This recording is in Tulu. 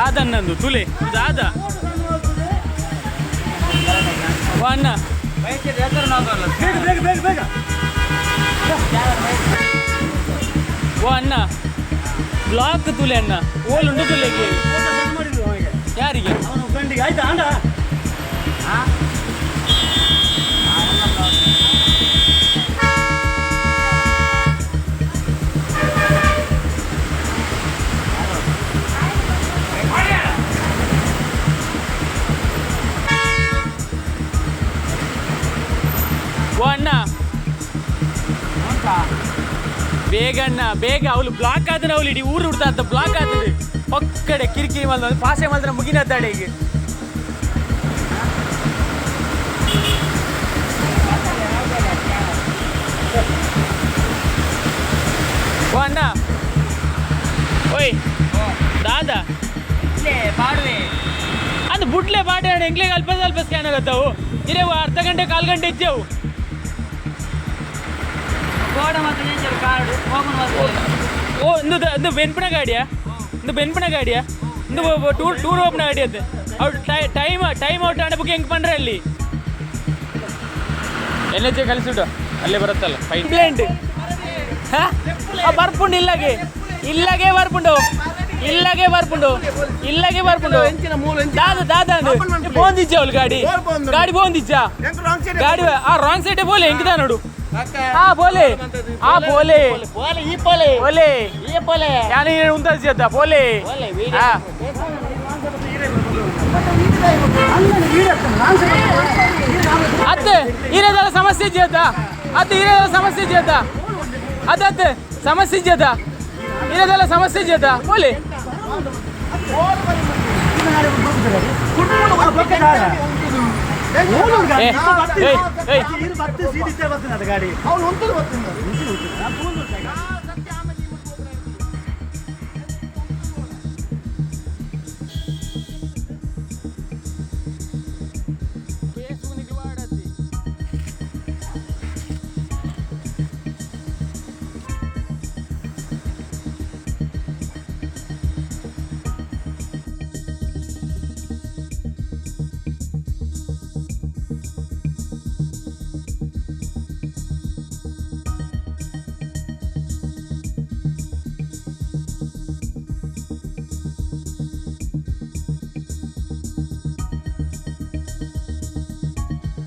ದಾದನ್ನಂದು ತುಲೆ ದಾದ ಓ ಅಣ್ಣ. ಬೇಗ ಬೇಗ ಬೇಗ ಬೇಗ. ಓ ಅಣ್ಣ, ಬ್ಲಾಕ್ ತುಲೆ ಅಣ್ಣ, ಓಲುಂಡು ತುಲೆಗೆ. ಫೋಟೋ ಸೆಂಡ್ ಮಾಡಿದ್ರು ಅವನಿಗೆ. ಯಾರಿಗೆ? ಅವನ ಫ್ರೆಂಡಿಗೆ. ಆಯ್ತಾ ಅಣ್ಣ? ಓ ಅಣ್ಣ, ಬೇಗ ಅಣ್ಣ ಬೇಗ. ಅವಳು ಬ್ಲಾಕ್ ಆದ್ರೆ ಅವಳು ಇಡೀ ಊರು ಹುಡ್ತಾ ಅಂತ ಬ್ಲಾಕ್ ಆತದೆ. ಒಕ್ಕಡೆ ಕಿರಿಕಿರಿ ಮಲ್ದ ಪಾಸೆ ಮಾತ್ರ ಮುಗಿನತ್ತಾಡೆ ಈಗ. ಓ ಅಣ್ಣ, ಓಯ್ ದಾದಾ ಅದು ಬುಡ್ಲೆ ಬಾಟೆ ಅಣ್ಣ. ಎಂಗ್ಲಿಗೆ ಅಲ್ಪ ಸ್ವಲ್ಪ ಸ್ಕ್ಯಾನ್ ಆಗತ್ತವು. ಇರೇ ಅರ್ಧ ಗಂಟೆ ಕಾಲು ಗಂಟೆ ಇಚ್ಚೆವು. ಓ ಇಂದು ಇಂದು ಬೆನ್ಪಿನ ಗಾಡಿಯಾ? ಇಂದು ಬೆನ್ಪಿನ ಗಾಡಿಯಾ? ಇಂದು ಟೂರ್ ಟೂರ್ ಓಪನ ಗಾಡಿ ಅದು. ಅವ್ರು ಟೈಮ್ ಟೈಮ್ ಔಟ್ ಆಡ ಬುಕ್ ಹೆಂಗೆ ಪಂಡ್ರೆ ಅಲ್ಲಿ ಎನ್ ಎಚ್ ಕಲಿಸಿಬಿಟ್ಟು ಅಲ್ಲೇ ಬರುತ್ತಲ್ಲ ಫೈನ್ ಕಂಪ್ಲೇಂಟ್. ಬರ್ಪುಂಡು ಇಲ್ಲಗೆ, ಇಲ್ಲಗೆ ಬರ್ಪುಂಡು, ಇಲ್ಲಗೆ ಬರ್ಪುಂಡು, ಇಲ್ಲಗೆ ಬರ್ಪುಂಡು. ದಾದ ದಾದ ಬೋಂದಿಜ್ಜ ಅವಳು ಗಾಡಿ ಗಾಡಿ ಬೋಂದಿಜ್ಜ ಗಾಡಿ. ಆ ರಾಂಗ್ ಸೈಡ್ ಬೋಲೆ ಹೆಂಗಿದ ನೋಡು. ಆ ಬೋಲೆ, ಆ ಬೋಲೆ, ಬೋಲೆ ಯಾನು ಉಂತಾಜಿ ಬೋಲೆ. ಆ ಅತ್ತೆ ಇರೋದಲ್ಲ ಸಮಸ್ಯೆ ಇದೆಯಾ? ಅತ್ತೆ ಇರೋದಲ್ಲ ಸಮಸ್ಯೆ ಇದೆಯಾ? ಅದೇ ಸಮಸ್ಯೆ ಇದೆಯಾ? ಇರೋದಲ್ಲ ಸಮಸ್ಯೆ ಇದೆಯಾ? ಬೋಲೆ. ಏ, ಏಯ್, ಏಯ್. ಗಾಡಿ ಅವನು ಒಂಥರ ಬರ್ತೀನಿ.